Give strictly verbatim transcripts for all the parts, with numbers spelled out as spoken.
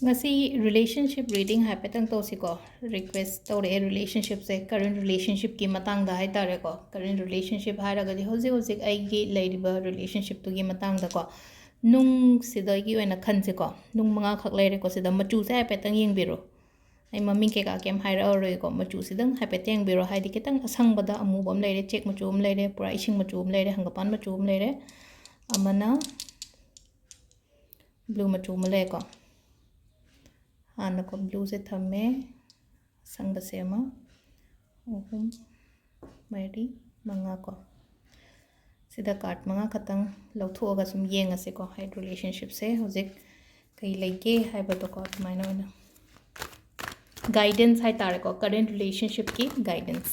ꯉꯁꯤ relationship reading ꯍꯥꯏꯐꯦꯠꯇꯪ ꯇꯧꯁꯤꯀꯣ꯫ Request ꯇꯧꯔꯛꯑꯦ relationshipꯁꯦ, current relationshipꯀꯤ ꯃꯇꯥꯡꯗ ꯍꯥꯏꯇꯥꯔꯦꯀꯣ꯫ Current relationship ꯍꯥꯏꯔꯒꯗꯤ ꯍꯧꯖꯤꯛ ꯍꯧꯖꯤꯛ ꯑꯩꯒꯤ ꯂꯩꯔꯤꯕ relationshipꯇꯨꯒꯤ ꯃꯇꯥꯡꯗꯀꯣ꯫ ꯅꯨꯡꯁꯤꯗꯒꯤ ꯑꯣꯏꯅ ꯈꯟꯁꯤꯀꯣ꯫ ꯅꯨꯡ ꯃꯉꯥꯈꯛ ꯂꯩꯔꯦꯀꯣ꯫ ꯁꯤꯗ ꯃꯆꯨꯁꯦ ꯍꯥꯏꯐꯦꯠꯇꯪ ꯌꯦꯡꯕꯤꯔꯣ꯫ ꯑꯩ ꯃꯃꯤꯡ ꯀꯩꯀꯥ ꯀꯩꯝ ꯍꯥꯏꯔꯛꯑꯔꯣꯏꯀꯣ꯫ ꯃꯆꯨꯁꯤꯗꯪ ꯍꯥꯏꯐꯦꯠ ꯌꯦꯡꯕꯤꯔꯣ꯫ ꯍꯥꯏꯗꯤ ꯈꯤꯇꯪ ꯑꯁꯪꯕꯗ ꯑꯃꯨꯕ ꯑꯃ ꯂꯩꯔꯦ, ꯆꯦꯛ ꯃꯆꯨ ꯑꯃ ꯂꯩꯔꯦ, ꯄꯨꯔꯥ ꯏꯁꯤꯡ ꯃꯆꯨ ꯑꯃ ꯂꯩꯔꯦ, ꯍꯪꯒꯄꯥꯟ ꯃꯆꯨ ꯑꯃ ꯂꯩꯔꯦ, ꯑꯃꯅ blue ꯃꯆꯨ ꯑꯃ ꯂꯩꯀꯣ꯫ ꯍꯥꯟꯅꯀꯣ blueꯁꯦ ꯊꯝꯃꯦ, ꯑꯁꯪꯕꯁꯦ ꯑꯃ, ꯑꯍꯨꯝ, ꯃꯔꯤ, ꯃꯉꯥ ꯀꯣ꯫ ꯁꯤꯗ card ꯃꯉꯥ ꯈꯛꯇꯪ ꯂꯧꯊꯣꯛꯑꯒ ꯁꯨꯝ ꯌꯦꯡꯉꯁꯤꯀꯣ꯫ ꯍꯥꯏꯗꯤ relationshipꯁꯦ ꯍꯧꯖꯤꯛ ꯀꯩ ꯂꯩꯒꯦ ꯍꯥꯏꯕꯗꯣꯀꯣ, ꯑꯗꯨꯃꯥꯏꯅ ꯑꯣꯏꯅ guidance ꯍꯥꯏꯇꯥꯔꯦꯀꯣ, current relationshipꯀꯤ guidance꯫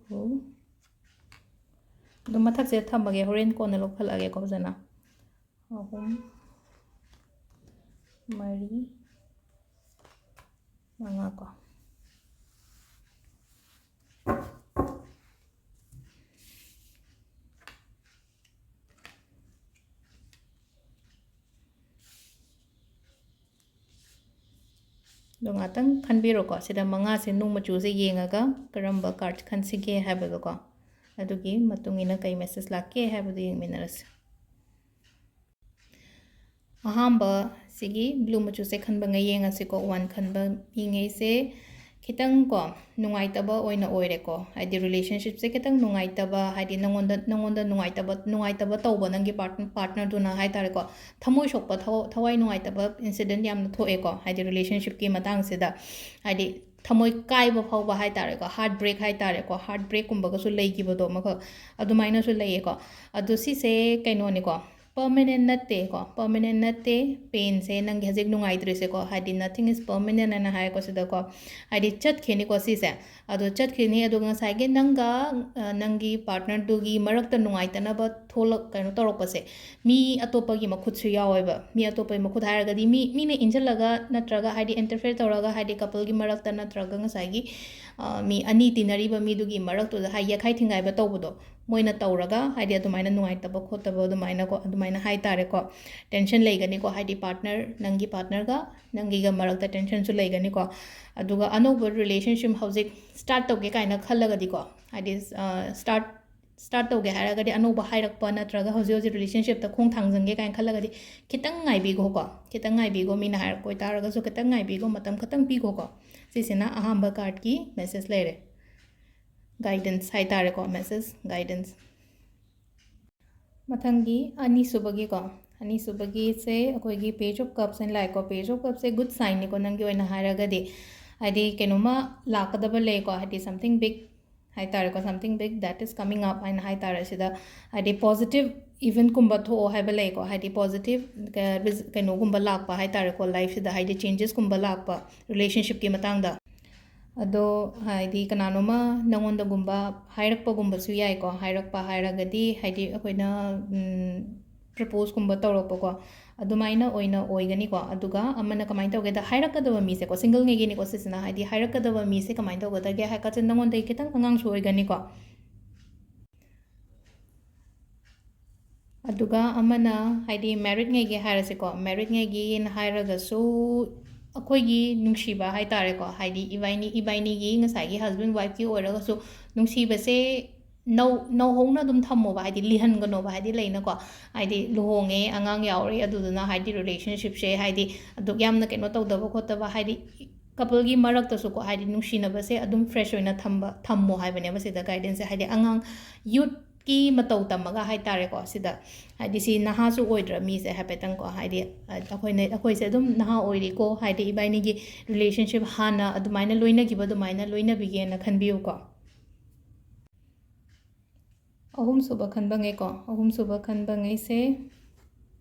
Two. ꯑꯗꯨꯝ ꯃꯊꯛꯁꯤꯗ ꯊꯝꯃꯒꯦ, ꯍꯣꯔꯦꯟ ꯀꯣꯟꯅ ꯂꯧꯈꯠꯂꯛꯑꯒꯦꯀꯣ ꯐꯖꯅ꯫ ꯑꯍꯨꯝ, ꯃꯔꯤ, ꯃꯉꯥ ꯀꯣ꯫ ꯑꯗꯣ ꯉꯥꯛꯇꯪ ꯈꯟꯕꯤꯔꯣꯀꯣ꯫ ꯁꯤꯗ ꯃꯉꯥꯁꯦ ꯅꯨꯡ ꯃꯆꯨꯁꯦ ꯌꯦꯡꯉꯒ ꯀꯔꯝꯕ card ꯈꯟꯁꯤꯒꯦ ꯍꯥꯏꯕꯗꯣꯀꯣ꯫ ꯑꯗꯨꯒꯤ ꯃꯇꯨꯡ ꯏꯟꯅ ꯀꯩ message ꯂꯥꯛꯀꯦ ꯍꯥꯏꯕꯗꯨ ꯌꯦꯡꯃꯤꯟꯅꯔꯁꯤ꯫ ꯑꯍꯥꯟꯕ ꯁꯤꯒꯤ blue ꯃꯆꯨꯁꯦ ꯈꯟꯕ ꯉꯩ ꯌꯦꯡꯉꯁꯤꯀꯣ꯫ One ꯈꯟꯕ ꯃꯤꯉꯩꯁꯦ ꯈꯤꯇꯪ ꯀꯣ ꯅꯨꯡꯉꯥꯏꯇꯕ ꯑꯣꯏꯅ ꯑꯣꯏꯔꯦꯀꯣ꯫ ꯍꯥꯏꯗꯤ relationshipꯁꯦ ꯈꯤꯇꯪ ꯅꯨꯡꯉꯥꯏꯇꯕ, ꯍꯥꯏꯗꯤ ꯅꯉꯣꯟꯗ, ꯅꯉꯣꯟꯗ ꯅꯨꯡꯉꯥꯏꯇꯕ, ꯅꯨꯡꯉꯥꯏꯇꯕ ꯇꯧꯕ ꯅꯪꯒꯤ part-, partnerꯗꯨꯅ ꯍꯥꯏꯇꯥꯔꯦꯀꯣ꯫ ꯊꯃꯣꯏ ꯁꯣꯛꯄ, ꯊꯋ-, ꯊꯋꯥꯏ ꯅꯨꯡꯉꯥꯏꯇꯕ incident ꯌꯥꯝꯅ ꯊꯣꯛꯑꯦꯀꯣ꯫ ꯍꯥꯏꯗꯤ relationshipꯀꯤ ꯃꯇꯥꯡꯁꯤꯗ, ꯍꯥꯏꯗꯤ ꯊꯃꯣꯏ ꯀꯥꯏꯕ ꯐꯥꯎꯕ ꯍꯥꯏꯇꯥꯔꯦꯀꯣ, heartbreak ꯍꯥꯏꯇꯥꯔꯦꯀꯣ, heartbreakꯀꯨꯝꯕꯒꯁꯨ ꯂꯩꯈꯤꯕꯗꯣ ꯑꯃꯈꯛ, ꯑꯗꯨꯃꯥꯏꯅꯁꯨ ꯂꯩꯌꯦꯀꯣ꯫ ꯑꯗꯣ ꯁꯤꯁꯦ ꯀꯩꯅꯣꯅꯤꯀꯣ, ꯄꯔꯃꯅꯦꯟ ꯅꯠꯇꯦꯀꯣ, ꯄꯔꯃꯅꯦꯟ ꯅꯠꯇꯦ꯫ ꯄꯦꯟꯁꯦ ꯅꯪꯒꯤ ꯍꯧꯖꯤꯛ ꯅꯨꯡꯉꯥꯏꯇ꯭ꯔꯤꯁꯦꯀꯣ, ꯍꯥꯏꯗꯤ nothing is permanent ꯍꯥꯏꯅ ꯍꯥꯏꯀꯣ ꯁꯤꯗꯀꯣ, ꯍꯥꯏꯗꯤ ꯆꯠꯈꯤꯅꯤꯀꯣ ꯁꯤꯁꯦ꯫ ꯑꯗꯣ ꯆꯠꯈꯤꯅꯤ, ꯑꯗꯨꯒ ꯉꯁꯥꯏꯒꯤ ꯅꯪꯒ, ꯑ, ꯅꯪꯒꯤ ꯄꯥꯔꯠꯅꯔꯗꯨꯒꯤ ꯃꯔꯛꯇ ꯅꯨꯡꯉꯥꯏꯇꯅꯕ ꯊꯣꯛꯂꯛ-, ꯀꯩꯅꯣ ꯇꯧꯔꯛꯄꯁꯦ, ꯃꯤ ꯑꯇꯣꯞꯄꯒꯤ ꯃꯈꯨꯠꯁꯨ ꯌꯥꯎꯋꯦꯕ꯫ ꯃꯤ ꯑꯇꯣꯞꯄꯒꯤ ꯃꯈꯨꯠ ꯍꯥꯏꯔꯒꯗꯤ ꯃꯤ, ꯃꯤꯅ ꯏꯟꯁꯤꯜꯂꯒ ꯅꯠꯇ꯭ꯔꯒ ꯍꯥꯏꯗꯤ interfere ꯇꯧꯔꯒ ꯍꯥꯏꯗꯤ coupleꯒꯤ ꯃꯔꯛꯇ ꯅꯠꯇ꯭ꯔꯒ ꯉꯁꯥꯏꯒꯤ, ꯑ, ꯃꯤ ꯑꯅꯤ ꯇꯤꯟꯅꯔꯤꯕ ꯃꯤꯗꯨꯒꯤ ꯃꯔꯛꯇꯨꯗ ꯍꯥꯏ ꯌꯦꯠꯈꯥꯏ ꯊꯤꯡꯒꯥꯏꯕ ꯇꯧꯕꯗꯣ, ꯃꯣꯏꯅ ꯇꯧꯔꯒ ꯍꯥꯏꯗꯤ ꯑꯗꯨꯃꯥꯏꯅ ꯅꯨꯡꯉꯥꯏꯇꯕ ꯈꯣꯠꯇꯕ ꯑꯗꯨꯃꯥꯏꯅꯀꯣ, ꯑꯗꯨꯃꯥꯏꯅ ꯍꯥꯏ ꯇꯥꯔꯦꯀꯣ꯫ Tension ꯂꯩꯒꯅꯤꯀꯣ, ꯍꯥꯏꯗꯤ ꯄꯥꯔꯠꯅꯔ, ꯅꯪꯒꯤ ꯄꯥꯔꯠꯅꯔꯒ ꯅꯪꯒꯤꯒ ꯃꯔꯛꯇ tensionꯁꯨ ꯂꯩꯒꯅꯤꯀꯣ꯫ ꯑꯗꯨꯒ ꯑꯅꯧꯕ relationship ꯍꯧꯖꯤꯛ start ꯇꯧꯒꯦ ꯀꯥꯏꯅ ꯈꯜꯂꯒꯗꯤꯀꯣ, ꯍꯥꯏꯗꯤ, ꯑ, start start ꯇꯧꯒꯦ ꯍꯥꯏꯔꯒꯗꯤ, ꯑꯅꯧꯕ ꯍꯥꯏꯔꯛꯄ ꯅꯠꯇ꯭ꯔꯒ ꯍꯧꯖꯤꯛ ꯍꯧꯖꯤꯛ relationshipꯇ ꯈꯣꯡ ꯊꯥꯡꯖꯟꯒꯦ ꯀꯥꯏꯅ ꯈꯜꯂꯒꯗꯤ, ꯈꯤꯇꯪ ꯉꯥꯏꯕꯤꯈꯣꯀꯣ, ꯈꯤꯇꯪ ꯉꯥꯏꯕꯤꯈꯣ꯫ ꯃꯤꯅ ꯍꯥꯏꯔꯛꯄ ꯑꯣꯏꯇꯥꯔꯒꯁꯨ ꯈꯤꯇꯪ ꯉꯥꯏꯕꯤꯈꯣ, ꯃꯇꯝ ꯈꯤꯇꯪ ꯄꯤꯈꯣꯀꯣ꯫ ꯁꯤꯁꯤꯅ ꯑꯍꯥꯟꯕ cardꯀꯤ message ꯂꯩꯔꯦ, guidance ꯍꯥꯏꯇꯥꯔꯦꯀꯣ, message guidance꯫ ꯃꯊꯪꯒꯤ ꯑꯅꯤꯁꯨꯕꯒꯤꯀꯣ, ꯑꯅꯤꯁꯨꯕꯒꯤꯁꯦ ꯑꯩꯈꯣꯏꯒꯤ Page of Cupsꯅ ꯂꯥꯛꯑꯦꯀꯣ꯫ Page of Cupsꯁꯦ good signꯅꯤꯀꯣ, ꯅꯪꯒꯤ ꯑꯣꯏꯅ ꯍꯥꯏꯔꯒꯗꯤ, ꯍꯥꯏꯗꯤ ꯀꯩꯅꯣꯝꯃ ꯂꯥꯛꯀꯗꯕ ꯂꯩꯀꯣ, ꯍꯥꯏꯗꯤ something big ꯍꯥꯏꯇꯥꯔꯦꯀꯣ, something big that is coming up ꯍꯥꯏꯅ ꯍꯥꯏꯇꯥꯔꯦ꯫ ꯁꯤꯗ ꯍꯥꯏꯗꯤ positive eventꯀꯨꯝꯕ ꯊꯣꯛꯑꯣ ꯍꯥꯏꯕ ꯂꯩꯀꯣ, ꯍꯥꯏꯗꯤ positive ꯀ-, res-, ꯀꯩꯅꯣꯒꯨꯝꯕ ꯂꯥꯛꯄ ꯍꯥꯏꯇꯥꯔꯦꯀꯣ, lifeꯁꯤꯗ ꯍꯥꯏꯗꯤ changesꯀꯨꯝꯕ ꯂꯥꯛꯄ relationshipꯀꯤ ꯃꯇꯥꯡꯗ꯫ ꯑꯗꯣ ꯍꯥꯏꯗꯤ ꯀꯅꯥꯅꯣꯝꯃ ꯅꯪꯉꯣꯟꯗꯒꯨꯝꯕ ꯍꯥꯏꯔꯛꯄꯒꯨꯝꯕꯁꯨ ꯌꯥꯏꯀꯣ꯫ ꯍꯥꯏꯔꯛꯄ ꯍꯥꯏꯔꯒꯗꯤ ꯍꯥꯏꯗꯤ ꯑꯩꯈꯣꯏꯅ, ꯎꯝ, proposeꯀꯨꯝꯕ ꯇꯧꯔꯛꯄꯀꯣ, ꯑꯗꯨꯃꯥꯏꯅ ꯑꯣꯏꯅ ꯑꯣꯏꯒꯅꯤꯀꯣ꯫ ꯑꯗꯨꯒ ꯑꯃꯅ ꯀꯃꯥꯏꯅ ꯇꯧꯒꯦꯗ, ꯍꯥꯏꯔꯛꯀꯗꯕ ꯃꯤꯁꯦꯀꯣ, singleꯉꯩꯒꯤꯅꯤꯀꯣ ꯁꯤꯁꯤꯅ, ꯍꯥꯏꯗꯤ ꯍꯥꯏꯔꯛꯀꯗꯕ ꯃꯤꯁꯦ ꯀꯃꯥꯏꯅ ꯇꯧꯒꯗꯒꯦ ꯍꯥꯏ ꯀꯥꯟꯗ ꯅꯪꯉꯣꯟꯗꯒꯤ ꯈꯤꯇꯪ ꯑꯉꯥꯡꯁꯨ ꯑꯣꯏꯒꯅꯤꯀꯣ꯫ ꯑꯗꯨꯒ ꯑꯃꯅ ꯍꯥꯏꯗꯤ marriedꯉꯩꯒꯤ ꯍꯥꯏꯔꯁꯤꯀꯣ, marriedꯉꯩꯒꯤꯅ ꯍꯥꯏꯔꯒꯁꯨ ꯑꯩꯈꯣꯏꯒꯤ ꯅꯨꯡꯁꯤꯕ ꯍꯥꯏꯇꯥꯔꯦꯀꯣ, ꯍꯥꯏꯗꯤ ꯏꯕꯥꯏꯅꯤ, ꯏꯕꯥꯏꯅꯤꯒꯤ ꯉꯁꯥꯏꯒꯤ husband wifeꯀꯤ ꯑꯣꯏꯔꯒꯁꯨ ꯅꯨꯡꯁꯤꯕꯁꯦ ꯅꯧ-, ꯅꯧꯍꯧꯅ ꯑꯗꯨꯝ ꯊꯝꯃꯣꯕ, ꯍꯥꯏꯗꯤ ꯂꯤꯍꯟꯒꯅꯣꯕ, ꯍꯥꯏꯗꯤ ꯂꯩꯅꯀꯣ, ꯍꯥꯏꯗꯤ ꯂꯨꯍꯣꯡꯉꯦ, ꯑꯉꯥꯡ ꯌꯥꯎꯔꯦ, ꯑꯗꯨꯗꯨꯅ ꯍꯥꯏꯗꯤ relationshipꯁꯦ ꯍꯥꯏꯗꯤ ꯑꯗꯨꯛ ꯌꯥꯝꯅ ꯀꯩꯅꯣ ꯇꯧꯗꯕ ꯈꯣꯠꯇꯕ, ꯍꯥꯏꯗꯤ coupleꯒꯤ ꯃꯔꯛꯇꯁꯨꯀꯣ, ꯍꯥꯏꯗꯤ ꯅꯨꯡꯁꯤꯅꯕꯁꯦ ꯑꯗꯨꯝ fresh ꯑꯣꯏꯅ ꯊꯝꯕ, ꯊꯝꯃꯣ ꯍꯥꯏꯕꯅꯦꯕ ꯁꯤꯗ guidanceꯁꯦ꯫ ꯍꯥꯏꯗꯤ ꯑꯉꯥꯡ youthꯀꯤ ꯃꯇꯧ ꯇꯝꯃꯒ ꯍꯥꯏꯇꯥꯔꯦꯀꯣ, ꯁꯤꯗ ꯍꯥꯏꯗꯤ ꯁꯤ ꯅꯍꯥꯁꯨ ꯑꯣꯏꯗ꯭ꯔ ꯃꯤꯁꯦ ꯍꯥꯏꯐꯦꯠꯇꯪꯀꯣ, ꯍꯥꯏꯗꯤ ꯑꯩꯈꯣꯏꯅ, ꯑꯩꯈꯣꯏꯁꯦ ꯑꯗꯨꯝ ꯅꯍꯥ ꯑꯣꯏꯔꯤꯀꯣ, ꯍꯥꯏꯗꯤ ꯏꯕꯥꯏꯅꯤꯒꯤ relationship ꯍꯥꯟꯅ ꯑꯗꯨꯃꯥꯏꯅ ꯂꯣꯏꯅꯈꯤꯕ ꯑꯗꯨꯃꯥꯏꯅ ꯂꯣꯏꯅꯕꯤꯒꯦꯅ ꯈꯟꯕꯤꯌꯨꯀꯣ꯫ ꯑꯍꯨꯝꯁꯨꯕ ꯈꯟꯕꯉꯩꯀꯣ, ꯑꯍꯨꯝꯁꯨꯕ ꯈꯟꯕꯉꯩꯁꯦ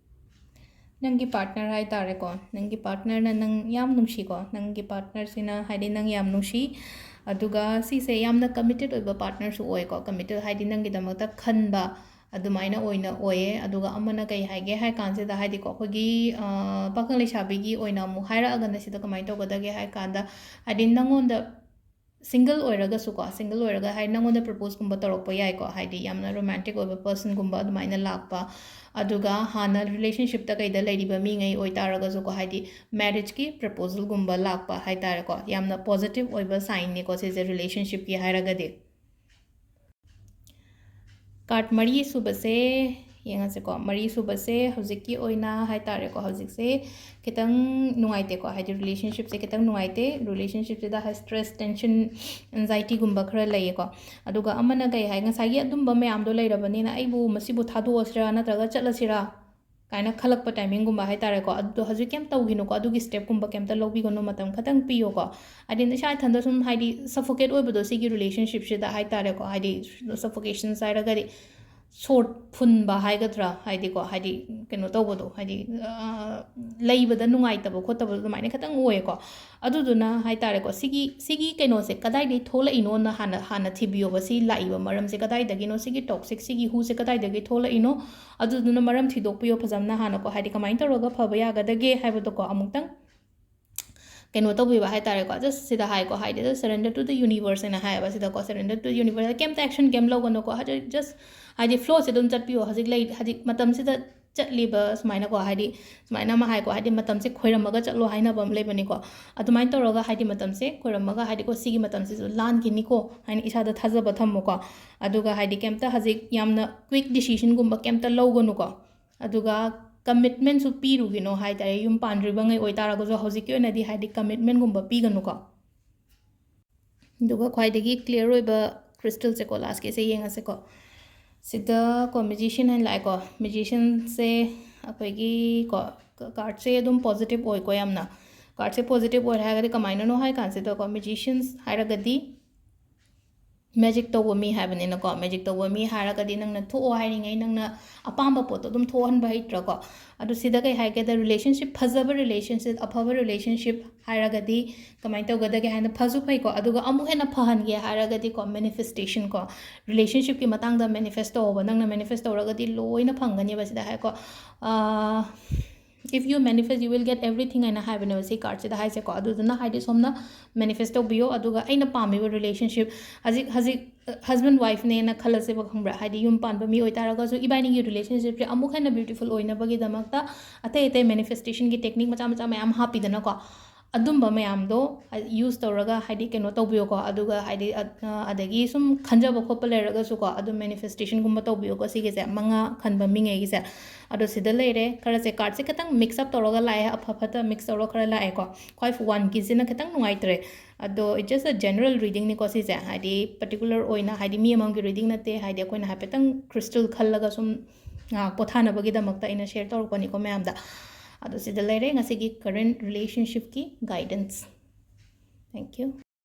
ꯅꯪꯒꯤ ꯄꯥꯔꯠꯅꯔ ꯍꯥꯏ ꯇꯥꯔꯦꯀꯣ, ꯅꯪꯒꯤ ꯄꯥꯔꯠꯅꯔꯅ ꯅꯪ ꯌꯥꯝ ꯅꯨꯡꯁꯤꯀꯣ, ꯅꯪꯒꯤ ꯄꯥꯔꯠꯅꯔꯁꯤꯅ ꯍꯥꯏꯗꯤ ꯅꯪ ꯌꯥꯝ ꯅꯨꯡꯁꯤ꯫ ꯑꯗꯨꯒ ꯁꯤꯁꯦ ꯌꯥꯝꯅ ꯀꯃꯤꯇꯦꯠ ꯑꯣꯏꯕ ꯄꯥꯔꯠꯅꯔꯁꯨ ꯑꯣꯏꯀꯣ꯫ ꯀꯃꯤꯇꯦꯠ ꯍꯥꯏꯗꯤ ꯅꯪꯒꯤꯗꯃꯛꯇ ꯈꯟꯕ ꯑꯗꯨꯃꯥꯏꯅ ꯑꯣꯏꯅ ꯑꯣꯏꯌꯦ꯫ ꯑꯗꯨꯒ ꯑꯃꯅ ꯀꯩ ꯍꯥꯏꯒꯦ ꯍꯥꯏ ꯀꯥꯟꯁꯤꯗ, ꯍꯥꯏꯗꯤꯀꯣ, ꯑꯩꯈꯣꯏꯒꯤ, ꯑ, ꯄꯥꯈꯪ ꯂꯩꯁꯥꯕꯤꯒꯤ ꯑꯣꯏꯅ ꯑꯃꯨꯛ ꯍꯥꯏꯔꯛꯑꯒꯅ ꯁꯤꯗ ꯀꯃꯥꯏꯅ ꯇꯧꯒꯗꯒꯦ ꯍꯥꯏ ꯀꯥꯟꯗ, ꯍꯥꯏꯗꯤ ꯅꯪꯉꯣꯟꯗ ꯁꯤꯡꯒꯜ ꯑꯣꯏꯔꯒꯁꯨꯀꯣ, ꯁꯤꯡꯒꯜ ꯑꯣꯏꯔꯒ ꯍꯥꯏ ꯅꯪꯉꯣꯟꯗ ꯄ꯭ꯔꯄꯣꯁꯀꯨꯝꯕ ꯇꯧꯔꯛꯄ ꯌꯥꯏꯀꯣ, ꯍꯥꯏꯗꯤ ꯌꯥꯝꯅ ꯔꯣꯃꯥꯟꯇꯤꯛ ꯑꯣꯏꯕ ꯄꯔꯁꯟꯒꯨꯝꯕ ꯑꯗꯨꯃꯥꯏꯅ ꯂꯥꯛꯄ꯫ ꯑꯗꯨꯒ ꯍꯥꯟꯅ ꯔꯤꯂꯦꯁꯟꯁꯤꯞꯇ ꯀꯩꯗ ꯂꯩꯔꯤꯕ ꯃꯤꯉꯩ ꯑꯣꯏꯇꯥꯔꯒꯁꯨꯀꯣ, ꯍꯥꯏꯗꯤ ꯃꯦꯔꯤꯖꯀꯤ ꯄ꯭ꯔꯄꯣꯖꯜꯒꯨꯝꯕ ꯂꯥꯛꯄ ꯍꯥꯏ ꯇꯥꯔꯦꯀꯣ, ꯌꯥꯝꯅ ꯄꯣꯖꯤꯇꯤꯚ ꯑꯣꯏꯕ ꯁꯥꯏꯟꯅꯤꯀꯣ ꯁꯤꯁꯦ ꯔꯤꯂꯦꯁꯟꯁꯤꯞꯀꯤ ꯍꯥꯏꯔꯒꯗꯤ꯫ ꯀꯥꯔꯠ ꯃꯔꯤ ꯁꯨꯕꯁꯦ ꯌꯦꯡꯉꯁꯤꯀꯣ꯫ ꯃꯔꯤ ꯁꯨꯕꯁꯦ ꯍꯧꯖꯤꯛꯀꯤ ꯑꯣꯏꯅ ꯍꯥꯏ ꯇꯥꯔꯦꯀꯣ, ꯍꯧꯖꯤꯛꯁꯦ ꯈꯤꯇꯪ ꯅꯨꯡꯉꯥꯏꯇꯦꯀꯣ, ꯍꯥꯏꯗꯤ ꯔꯤꯂꯦꯁꯟꯁꯤꯞꯁꯦ ꯈꯤꯇꯪ ꯅꯨꯡꯉꯥꯏꯇꯦ꯫ ꯔꯤꯂꯦꯁꯟꯁꯤꯞꯁꯤꯗ ꯍꯥꯏ ꯁ꯭ꯇ꯭ꯔꯦꯁ, ꯇꯦꯟꯁꯟ, ꯑꯦꯟꯖꯥꯏꯇꯤꯒꯨꯝꯕ ꯈꯔ ꯂꯩꯌꯦꯀꯣ꯫ ꯑꯗꯨꯒ ꯑꯃꯅ ꯀꯩ ꯍꯥꯏ, ꯉꯁꯥꯏꯒꯤ ꯑꯗꯨꯝꯕ ꯃꯌꯥꯝꯗꯣ ꯂꯩꯔꯕꯅꯤꯅ ꯑꯩꯕꯨ ꯃꯁꯤꯕꯨ ꯊꯥꯗꯣꯛꯑꯁꯤꯔꯥ ꯅꯠꯇ꯭ꯔꯒ ꯆꯠꯂꯁꯤꯔꯥ ꯀꯥꯏꯅ ꯈꯜꯂꯛꯄ ꯇꯥꯏꯃꯤꯡꯒꯨꯝꯕ ꯍꯥꯏ ꯇꯥꯔꯦꯀꯣ꯫ ꯑꯗꯨꯗꯣ ꯍꯧꯖꯤꯛ ꯀꯩꯝ ꯇꯧꯈꯤꯅꯨꯀꯣ, ꯑꯗꯨꯒꯤ ꯁ꯭ꯇꯦꯞꯀꯨꯝꯕ ꯀꯩꯝꯇ ꯂꯧꯕꯤꯒꯅꯨ, ꯃꯇꯝ ꯈꯇꯪ ꯄꯤꯌꯣꯀꯣ꯫ ꯍꯥꯏꯗꯤ ꯏꯁꯥ ꯏꯊꯟꯗ ꯁꯨꯝ ꯍꯥꯏꯗꯤ ꯁꯐꯣꯀꯦꯠ ꯑꯣꯏꯕꯗꯣ ꯁꯤꯒꯤ ꯔꯤꯂꯦꯁꯟꯁꯤꯞꯁꯤꯗ ꯍꯥꯏ ꯇꯥꯔꯦꯀꯣ, ꯍꯥꯏꯗꯤ ꯁꯐꯣꯀꯦꯁꯟꯁ ꯍꯥꯏꯔꯒꯗꯤ ꯁꯣꯔ ꯐꯨꯟꯕ ꯍꯥꯏꯒꯗ꯭ꯔꯥ, ꯍꯥꯏꯗꯤꯀꯣ, ꯍꯥꯏꯗꯤ ꯀꯩꯅꯣ ꯇꯧꯕꯗꯣ, ꯍꯥꯏꯗꯤ, ꯑ, ꯂꯩꯕꯗ ꯅꯨꯡꯉꯥꯏꯇꯕ ꯈꯣꯠꯇꯕꯗꯣ ꯑꯗꯨꯃꯥꯏꯅ ꯈꯤꯇꯪ ꯑꯣꯏꯌꯦꯀꯣ꯫ ꯑꯗꯨꯗꯨꯅ ꯍꯥꯏ ꯇꯥꯔꯦꯀꯣ, ꯁꯤꯒꯤ, ꯁꯤꯒꯤ ꯀꯩꯅꯣꯁꯦ ꯀꯗꯥꯏꯗꯒꯤ ꯊꯣꯛꯂꯛꯏꯅꯣꯅ ꯍꯥꯟꯅ, ꯍꯥꯟꯅ ꯊꯤꯕꯤꯌꯣꯕ꯫ ꯁꯤ ꯂꯥꯛꯏꯕ ꯃꯔꯝꯁꯦ ꯀꯗꯥꯏꯗꯒꯤꯅꯣ, ꯁꯤꯒꯤ ꯇꯣꯛꯁꯤꯛ, ꯁꯤꯒꯤ ꯍꯨꯁꯦ ꯀꯗꯥꯏꯗꯒꯤ ꯊꯣꯛꯂꯛꯏꯅꯣ, ꯑꯗꯨꯗꯨꯅ ꯃꯔꯝ ꯊꯤꯗꯣꯛꯄꯤꯌꯣ ꯐꯖꯅ ꯍꯥꯟꯅꯀꯣ, ꯍꯥꯏꯗꯤ ꯀꯃꯥꯏꯅ ꯇꯧꯔꯒ ꯐꯕ ꯌꯥꯒꯗꯒꯦ ꯍꯥꯏꯕꯗꯣꯀꯣ ꯑꯃꯨꯛꯇꯪ ꯀꯩꯅꯣ ꯇꯧꯕꯤꯕ ꯍꯥꯏ ꯇꯥꯔꯦꯀꯣ꯫ Just ꯁꯤꯗ ꯍꯥꯏꯀꯣ, ꯍꯥꯏꯗꯤ just surrender to the universe ꯍꯥꯏꯅ ꯍꯥꯏꯌꯦꯕ ꯁꯤꯗꯀꯣ, surrender to the universe꯫ ꯀꯩꯝꯇ action ꯀꯩꯝ ꯂꯧꯒꯅꯨꯀꯣ, ꯍꯥꯏꯗꯤ just ꯍꯥꯏꯗꯤ ꯐ꯭ꯂꯣꯁꯦ ꯑꯗꯨꯝ ꯆꯠꯄꯤꯌꯣ꯫ ꯍꯧꯖꯤꯛ ꯂꯩ, ꯍꯧꯖꯤꯛ ꯃꯇꯝꯁꯤꯗ ꯆꯠꯂꯤꯕ ꯁꯨꯃꯥꯏꯅꯀꯣ, ꯍꯥꯏꯗꯤ ꯁꯨꯃꯥꯏꯅ ꯑꯃ ꯍꯥꯏꯀꯣ, ꯍꯥꯏꯗꯤ ꯃꯇꯝꯁꯦ ꯈꯣꯏꯔꯝꯃꯒ ꯆꯠꯂꯣ ꯍꯥꯏꯅꯕ ꯑꯃ ꯂꯩꯕꯅꯤꯀꯣ꯫ ꯑꯗꯨꯃꯥꯏꯅ ꯇꯧꯔꯒ ꯍꯥꯏꯗꯤ ꯃꯇꯝꯁꯦ ꯈꯣꯏꯔꯝꯃꯒ ꯍꯥꯏꯗꯤꯀꯣ, ꯁꯤꯒꯤ ꯃꯇꯝꯁꯤꯁꯨ ꯂꯥꯟꯈꯤꯅꯤꯀꯣ ꯍꯥꯏꯅ ꯏꯁꯥꯗ ꯊꯥꯖꯕ ꯊꯝꯃꯣꯀꯣ꯫ ꯑꯗꯨꯒ ꯍꯥꯏꯗꯤ ꯀꯩꯝꯇ ꯍꯧꯖꯤꯛ ꯌꯥꯝꯅ quick decisionꯒꯨꯝꯕ ꯀꯩꯝꯇ ꯂꯧꯒꯅꯨꯀꯣ꯫ ꯑꯗꯨꯒ commitmentꯁꯨ ꯄꯤꯔꯨꯒꯤꯅꯣ ꯍꯥꯏ ꯇꯥꯔꯦ꯫ ꯌꯨꯝ ꯄꯥꯟꯗ꯭ꯔꯤꯕꯉꯩ ꯑꯣꯏꯇꯥꯔꯒꯁꯨ ꯍꯧꯖꯤꯛꯀꯤ ꯑꯣꯏꯅꯗꯤ ꯍꯥꯏꯗꯤ commitmentꯒꯨꯝꯕ ꯄꯤꯒꯅꯨꯀꯣ꯫ ꯑꯗꯨꯒ ꯈ꯭ꯋꯥꯏꯗꯒꯤ clear ꯑꯣꯏꯕ crystalꯁꯦꯀꯣ, lastꯀꯤꯁꯦ ꯌꯦꯡꯉꯁꯤꯀꯣ꯫ ꯁꯤꯗꯀꯣ magician ꯍꯥꯏꯅ ꯂꯥꯛꯑꯦꯀꯣ꯫ Magicianꯁꯦ ꯑꯩꯈꯣꯏꯒꯤ ꯀꯣ, ꯀꯥꯔꯠꯁꯦ ꯑꯗꯨꯝ positive ꯑꯣꯏꯀꯣ ꯌꯥꯝꯅ꯫ ꯀꯥꯔꯠꯁꯦ positive ꯑꯣꯏ ꯍꯥꯏꯔꯒꯗꯤ ꯀꯃꯥꯏꯅꯅꯣ ꯍꯥꯏ ꯀꯥꯟꯁꯤꯗꯀꯣ, magicians ꯍꯥꯏꯔꯒꯗꯤ ꯃꯦꯖꯤꯛ ꯇꯧꯕ ꯃꯤ ꯍꯥꯏꯕꯅꯤꯅꯀꯣ, ꯃꯦꯖꯤꯛ ꯇꯧꯕ ꯃꯤ ꯍꯥꯏꯔꯒꯗꯤ ꯅꯪꯅ ꯊꯣꯛꯑꯣ ꯍꯥꯏꯔꯤꯉꯩ ꯅꯪꯅ ꯑꯄꯥꯝꯕ ꯄꯣꯠꯇꯣ ꯑꯗꯨꯝ ꯊꯣꯛꯍꯟꯕ ꯍꯩꯇ꯭ꯔꯀꯣ꯫ ꯑꯗꯨ ꯁꯤꯗ ꯀꯩ ꯍꯥꯏꯒꯦꯗ, ꯔꯤꯂꯦꯁꯟꯁꯤꯞ, ꯐꯖꯕ ꯔꯤꯂꯦꯁꯟꯁꯤꯞ, ꯑꯐꯕ ꯔꯤꯂꯦꯁꯟꯁꯤꯞ ꯍꯥꯏꯔꯒꯗꯤ ꯀꯃꯥꯏꯅ ꯇꯧꯒꯗꯒꯦ ꯍꯥꯏꯅ, ꯐꯁꯨ ꯐꯩꯀꯣ, ꯑꯗꯨꯒ ꯑꯃꯨꯛ ꯍꯦꯟꯅ ꯐꯍꯟꯒꯦ ꯍꯥꯏꯔꯒꯗꯤꯀꯣ, ꯃꯦꯅꯤꯐꯦꯁꯇꯦꯁꯟꯀꯣ, ꯔꯤꯂꯦꯁꯟꯁꯤꯞꯀꯤ ꯃꯇꯥꯡꯗ ꯃꯦꯅꯤꯐꯦꯁ ꯇꯧꯑꯣꯕ꯫ ꯅꯪꯅ ꯃꯦꯅꯤꯐꯦꯁ ꯇꯧꯔꯒꯗꯤ ꯂꯣꯏꯅ ꯐꯪꯒꯅꯦꯕ ꯁꯤꯗ ꯍꯥꯏꯀꯣ꯫ If you manifest, you will get everything ꯍꯥꯏꯅ ꯍꯥꯏꯕꯅꯦꯕ ꯁꯤ ꯀꯥꯔꯠꯁꯤꯗ ꯍꯥꯏꯁꯦꯀꯣ꯫ ꯑꯗꯨꯗꯨꯅ ꯍꯥꯏꯗꯤ ꯁꯣꯝꯅ ꯃꯦꯅꯤꯐꯦꯁ ꯇꯧꯕꯤꯌꯣ꯫ ꯑꯗꯨꯒ ꯑꯩꯅ ꯄꯥꯝꯃꯤꯕ ꯔꯤꯂꯦꯁꯟꯁꯤꯞ ꯍꯧꯖꯤꯛ, ꯍꯧꯖꯤꯛ ꯍꯁꯕꯦꯟ ꯋꯥꯏꯐꯅꯦꯅ ꯈꯜꯂꯁꯦꯕ, ꯈꯪꯕ꯭ꯔꯥ? ꯍꯥꯏꯗꯤ ꯌꯨꯝ ꯄꯥꯟꯕ ꯃꯤ ꯑꯣꯏꯇꯥꯔꯒꯁꯨ ꯏꯕꯥꯅꯤꯒꯤ ꯔꯤꯂꯦꯁꯟꯁꯤꯞꯁꯦ ꯑꯃꯨꯛ ꯍꯦꯟꯅ ꯕ꯭ꯌꯨꯇꯤꯐꯨꯜ ꯑꯣꯏꯅꯕꯒꯤꯗꯃꯛꯇ ꯑꯇꯩ ꯑꯇꯩ ꯃꯦꯅꯤꯐꯦꯁꯇꯦꯁꯟꯒꯤ ꯇꯦꯛꯅꯤꯛ ꯃꯆꯥ ꯃꯆꯥ ꯃꯌꯥꯝ ꯍꯥꯞꯄꯤꯗꯅꯀꯣ꯫ ꯑꯗꯨꯝꯕ ꯃꯌꯥꯝꯗꯣ ꯌꯨꯁ ꯇꯧꯔꯒ ꯍꯥꯏꯗꯤ ꯀꯩꯅꯣ ꯇꯧꯕꯤꯌꯣꯀꯣ꯫ ꯑꯗꯨꯒ ꯍꯥꯏꯗꯤ ꯑ-, ꯑ-, ꯑꯗꯒꯤ ꯁꯨꯝ ꯈꯟꯖꯕ ꯈꯣꯠꯄ ꯂꯩꯔꯒꯁꯨꯀꯣ, ꯑꯗꯨꯝ ꯃꯦꯅꯤꯐꯦꯁꯇꯦꯁꯟꯒꯨꯝꯕ ꯇꯧꯕꯤꯌꯣꯀꯣ꯫ ꯁꯤꯒꯤꯁꯦ ꯃꯉꯥ ꯈꯟꯕ ꯃꯤꯉꯩꯒꯤꯁꯦ꯫ ꯑꯗꯣ ꯁꯤꯗ ꯂꯩꯔꯦ꯫ ꯈꯔꯁꯦ ꯀꯥꯔꯠꯁꯦ ꯈꯤꯇꯪ ꯃꯤꯛꯁ ꯑꯞ ꯇꯧꯔꯒ ꯂꯥꯛꯑꯦ, ꯑꯐ ꯐꯠꯇ ꯃꯤꯛꯁ ꯇꯧꯔꯒ ꯈꯔ ꯂꯥꯛꯑꯦꯀꯣ꯫ ꯈ꯭ꯋꯥꯏ ꯋꯥꯟꯒꯤꯁꯤꯅ ꯈꯤꯇꯪ ꯅꯨꯡꯉꯥꯏꯇ꯭ꯔꯦ꯫ ꯑꯗꯣ it's just a general readingꯅꯤꯀꯣ ꯁꯤꯁꯦ, ꯍꯥꯏꯗꯤ ꯄꯔꯇꯤꯀꯨꯂꯔ ꯑꯣꯏꯅ ꯍꯥꯏꯗꯤ ꯃꯤ ꯑꯃꯃꯝꯒꯤ ꯔꯤꯗꯤꯡ ꯅꯠꯇꯦ, ꯍꯥꯏꯗꯤ ꯑꯩꯈꯣꯏꯅ ꯍꯥꯏꯐꯦꯠꯇꯪ ꯀ꯭ꯔꯤꯁꯇꯜ ꯈꯜꯂꯒ ꯁꯨꯝ ꯉꯥꯏꯍꯥꯛ ꯄꯣꯊꯥꯅꯕꯒꯤꯗꯃꯛꯇ ꯑꯩꯅ ꯁꯦꯌꯔ ꯇꯧꯔꯛꯄꯅꯤꯀꯣ ꯃꯌꯥꯝꯗ꯫ ꯑꯗꯣ ꯁꯤꯗ ꯂꯩꯔꯦ ꯉꯁꯤꯒꯤ ꯀꯔꯦꯟ ꯔꯤꯂꯦꯁꯟꯁꯤꯞꯀꯤ ꯒꯥꯏꯗꯦꯟꯁ꯫ Thank you.